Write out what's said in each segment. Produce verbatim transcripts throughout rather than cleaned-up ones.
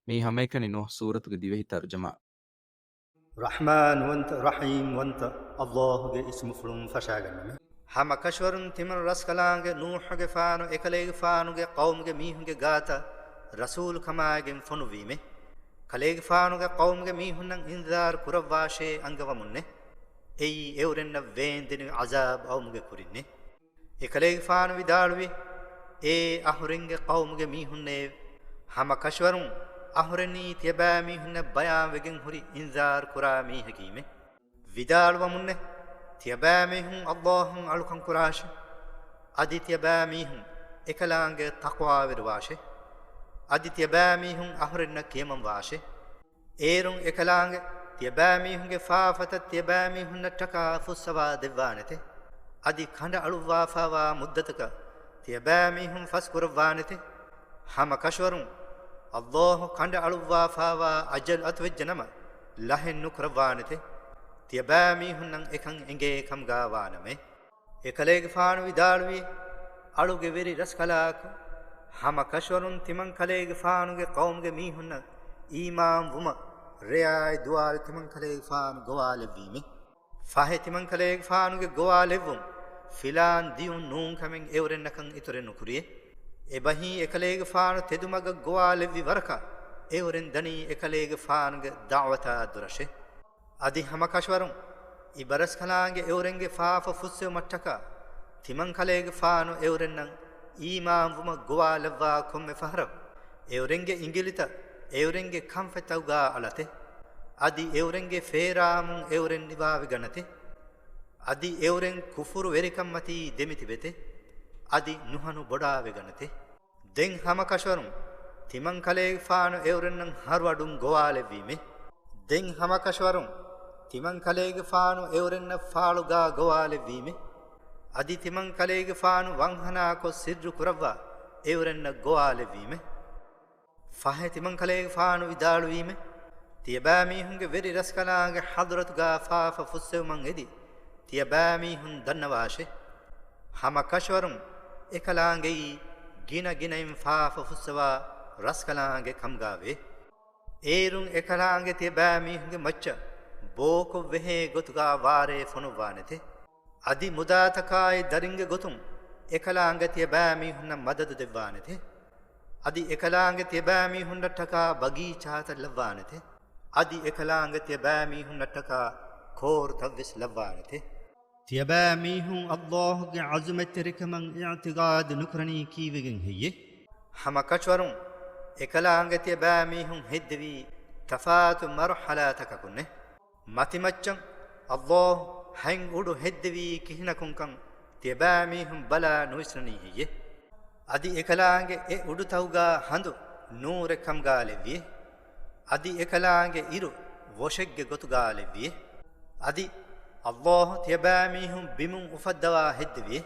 މިއީ ހަމައެކަނި ނޫޙް ސޫރަތުގެ ދިވެހި ތަރުޖަމާ. ރަޙްމާންވަންތަ، ރަޙީމްވަންތަ އައްލާހުގެ އިސްމުފުޅުން ފަށާގަންނަމެ. ހަމަ ކަށަވަރުން ތިމަން ރަސްކަލާނގެ ނޫޙުގެފާނު އެކަލޭގެފާނުގެ ޤައުމުގެ މީހުންގެ ގާތަށް ރަސޫލުކަމާއިގެން ފޮނުއްވީމެ. ކަލޭގެފާނުގެ ޤައުމުގެ މީހުންނަށް އިންޒާރު ކުރައްވާށޭ އަންގަވަމުންނެ. އެއީ އެއުރެންނަށް ވޭންދެނިވި ޢަޒާބު އައުމުގެ ކުރިންނެ. އެކަލޭގެފާނު ވިދާޅުވި، އޭ އަހުރެންގެ ޤައުމުގެ މީހުންނޭވެ! ހަމަ ކަށަވަރުން އަހުރެންނީ ތިޔަބައިމީހުންނަށް ބަޔާންވެގެން ހުރި އިންޒާރު ކުރާ މީހެކީމެ. ވިދާޅުވަމުންނެ، ތިޔަބައިމީހުން އައްލާހުން އަޅުކަން ކުރާށި. އަދި ތިޔަބައިމީހުން އެކަލާނގެ ތަޤްވާވެރިވާށެ. އަދި ތިޔަބައިމީހުން އަހުރެންނަށް ކިޔަމަންވާށެ. އޭރުން އެކަލާނގެ ތިޔަބައިމީހުންގެ ފާފަތައް ތިޔަބައިމީހުންނަށްޓަކާ ފުއްސަވާ ދެއްވާނެތެ. އަދި ކަނޑައަޅުއްވާފާވާ މުއްދަތަކަށް ތިޔަބައިމީހުން ފަސްކުރައްވާނެތެ. ހަމަ ކަށަވަރުން އައްލާހު ކަނޑައަޅުއްވާފާވާ އަޖަލު އަތުވެއްޖެނަމަ، ލަހެއް ނުކުރައްވާނެތެ. ތިޔަބައިމީހުންނަށް އެކަން އެނގޭ ކަމުގާ ވާނަމޭ. އެކަލޭގެފާނު ވިދާޅުވީ، އަޅުގެ ވެރި ރަސްކަލާކޮ! ހަމަ ކަށަވަރުން ތިމަން ކަލޭގެފާނުގެ ޤައުމުގެ މީހުންނަށް އީމާން ވުމަށް ރެޔާއި ދުވާލު ތިމަން ކަލޭގެފާނު ގޮވާލެއްވީމެ. ފަހެ ތިމަން ކަލޭގެފާނުގެ ގޮވާލެއްވުން ފިލާން ދިޔުން ނޫން ކަމެއް އެއުރެންނަކަށް އިތުރެއް ނުކުރިއެ. އެބަހީ އެކަލޭގެފާނު ތެދުމަގަށް ގޮވާލެއްވި ވަރަކަށް އެއުރެން ދަނީ އެކަލޭގެފާނުގެ ދަޢުވަތާ ދުރަށެ. އަދި ހަމަ ކަށަވަރުން އިބަރަސްކަލާނގެ އެއުރެންގެ ފާފަ ފުއްސެވުމަށްޓަކާ ތިމަން ކަލޭގެފާނު އެއުރެންނަށް އީމާންވުމަށް ގޮވާލައްވާ ކޮންމެ ފަހަރަކު އެއުރެންގެ އިނގިލިތައް އެއުރެންގެ ކަންފަތްތަކުގާ އަޅަތެ. އަދި އެއުރެންގެ ފޭރާމުން އެއުރެން ނިވާވެގަނެތެ. އަދި އެއުރެން ކުފުރުވެރިކަންމަތީ ދެމިތިބެތެ. އަދި ނުހަނު ބޮޑާވެގަނެތެ. ދެން ހަމަ ކަށަވަރުން ތިމަން ކަލޭގެފާނު އެއުރެންނަށް ހަރުއަޑުން ގޮވާލެއްވީމެ. ދެން ހަމަ ކަށަވަރުން ތިމަން ކަލޭގެފާނު އެއުރެންނަށް ފާޅުގާ ގޮވާލެއްވީމެ. އަދި ތިމަން ކަލޭގެފާނު ވަންހަނާކޮށް ސިއްރު ކުރައްވާ އެއުރެންނަށް ގޮވާލެއްވީމެ. ފަހެ ތިމަން ކަލޭގެފާނު ވިދާޅުވީމެ. ތިޔަބައިމީހުންގެ ވެރި ރަސްކަލާނގެ ޙަޟްރަތުގާ ފާފަ ފުއްސެވުމަށް އެދި ތިޔަބައިމީހުން ދަންނަވާށެ. ހަމަ ކަށަވަރުން އެކަލާނގެއީ ގިނަ ގިނައިން ފާފަ ފުއްސަވާ ރަސްކަލާނގެ ކަމުގާވޭ. އޭރުން އެކަލާނގެ ތިޔަބައިމީހުންގެ މައްޗަށް ބޯކޮށް ވެހޭ ގޮތުގާ ވާރޭ ފޮނުއްވާނެތެ. އަދި މުދާތަކާއި ދަރިންގެ ގޮތުން އެކަލާނގެ ތިޔަބައިމީހުންނަށް މަދަދު ދެއްވާނެތެ. އަދި އެކަލާނގެ ތިޔަބައިމީހުންނަށްޓަކާ ބަގީޗާތައް ލައްވާނެތެ. އަދި އެކަލާނގެ ތިޔަބައިމީހުންނަށްޓަކާ ކޯރުތައްވެސް ލައްވާނެތެ. ތިޔަބައިމީހުން އައްލާހުގެ ޢަޒުމަތްތެރިކަމަށް އިޢްތިޤާދު ނުކުރަނީ ކީއްވެގެން ހެއްޔޭ؟ ހަމަ ކަށަވަރުން އެކަލާނގެ ތިޔަބައިމީހުން ހެއްދެވީ ތަފާތު މަރުޙަލާތަކަކުންނެ. މަތިމައްޗަށް އައްލާހު ހަތް އުޑު ހެއްދެވީ ކިހިނަކުންކަން ތިޔަބައިމީހުން ބަލާ ނުވިސްނަނީ ހެއްޔޭ؟ އަދި އެކަލާނގެ އެ އުޑުތަކުގާ ހަނދު ނޫރެއް ކަމުގާ ލެއްވިއޭ. އަދި އެކަލާނގެ އިރު ވޮށެއްގެ ގޮތުގާ ލެއްވިއޭ. އަދި އައްލާހު ތިޔަބައިމީހުން ބިމުން އުފައްދަވާ ހެއްދެވިއޭ.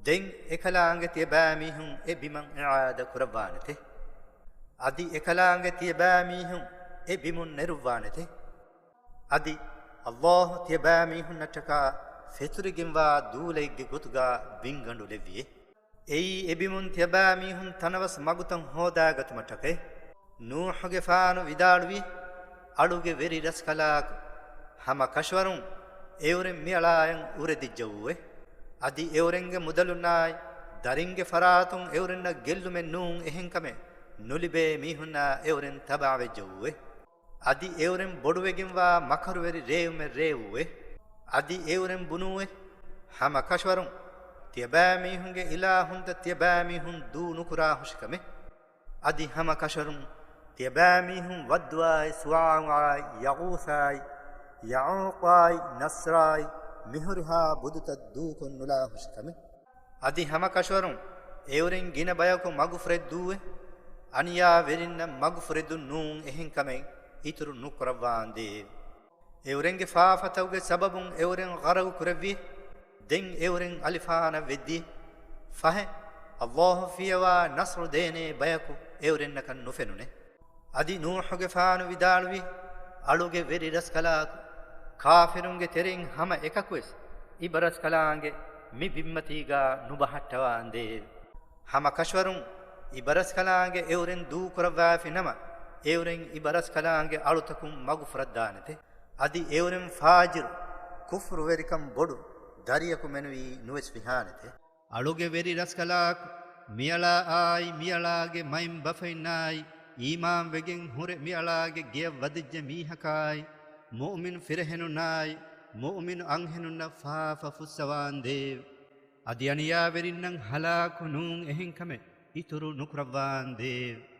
ދެން އެކަލާނގެ ތިޔަބައިމީހުން އެ ބިމަށް އިޢާދަ ކުރައްވާނެތެ. އަދި އެކަލާނގެ ތިޔަބައިމީހުން އެ ބިމުން ނެރުއްވާނެތެ. އަދި އައްލާހު ތިޔަބައިމީހުންނަށްޓަކާ ފެތުރިގެންވާ ދޫލައެއްގެ ގޮތުގާ ބިންގަނޑު ލެއްވިއޭ. އެއީ އެބިމުން ތިޔަބައިމީހުން ތަނަވަސް މަގުތައް ހޯދާގަތުމަށްޓަކައި. ނޫޙުގެފާނު ވިދާޅުވީ، އަޅުގެ ވެރި ރަސްކަލާކޮ! ހަމަ ކަށަވަރުން އެއުރެން މިއަޅާއަށް އުރެދިއްޖައޫއެ. އަދި އެއުރެންގެ މުދަލުންނާއި ދަރިންގެ ފަރާތުން އެއުރެންނަށް ގެއްލުމެއް ނޫން އެހެންކަމެއް ނުލިބޭ މީހުންނާ އެއުރެން ތަބާވެއްޖައޫއެ. އަދި އެއުރެން ބޮޑުވެގެންވާ މަކަރުވެރި ރޭވުމެއް ރޭވޫއެ. އަދި އެއުރެން ބުނޫއެ. ހަމަ ކަށަވަރުން ތިޔަބައިމީހުންގެ އިލާހުންތައް ތިޔަބައިމީހުން ދޫ ނުކުރާ ހުށިކަމެއް. އަދި ހަމަ ކަށަވަރުން ތިޔަބައިމީހުން ވައްދުއާއި ސުވާޢުއާއި ޔަޣޫޘާއި ޔަޢޫޤާއި ނަޞްރާއި މިހުރިހާ ބުދުތައް ދޫކޮށް ނުލާ ހުށިކަމެއް. އަދި ހަމަ ކަށަވަރުން އެއުރެން ގިނަ ބަޔަކު މަގުފުރެއްދޫއެ. އަނިޔާވެރިންނަށް މަގުފުރެދުން ނޫން އެހެންކަމެއް އިތުރު ނުކުރައްވާނދޭ. އެއުރެންގެ ފާފަތަކުގެ ސަބަބުން އެއުރެން ޣަރަގު ކުރެއްވި. ދެން އެއުރެން އަލިފާނަށް ވެއްދި. ފަހެ، އައްލާހު ފިޔަވާ ނަޞްރު ދޭނޭ ބަޔަކު އެއުރެންނަކަށް ނުފެނުނެ. އަދި ނޫޙުގެފާނު ވިދާޅުވި، އަޅުގެ ވެރި ރަސްކަލާކު! ކާފިރުންގެ ތެރެއިން ހަމަ އެކަކުވެސް އިބަރަސްކަލާނގެ މި ބިންމަތީގާ ނުބަހައްޓަވާނދޭ. ހަމަ ކަށަވަރުން އިބަރަސްކަލާނގެ އެއުރެން ދޫކުރައްވާފި ނަމަ، އެއުރެން އިބަރަސްކަލާނގެ އަޅުތަކުން މަގުފުރައްދާނެތެ. އަދި އެއުރެން ފާޖިރު، ކުފުރުވެރިކަން ބޮޑު ދަރިޔަކު މެނުވީ ނުވެސް ވިހާނެތެ. އަޅުގެ ވެރި ރަސްކަލާކު، މިއަޅާއާއި މިއަޅާގެ މައިން ބަފައިންނާއި، އީމާންވެގެން ހުރެ މިއަޅާގެ ގެޔަށް ވަދެއްޖެ މީހަކާއި، މުއުމިން ފިރިހެނުންނާއި، މުއުމިނު އަންހެނުންނަށް ފާފަ ފުއްސަވާންދޭވެ. އަދި އަނިޔާވެރިންނަށް ހަލާކު ނޫން އެހެންކަމެއް އިތުރު ނުކުރައްވާންދޭވެ.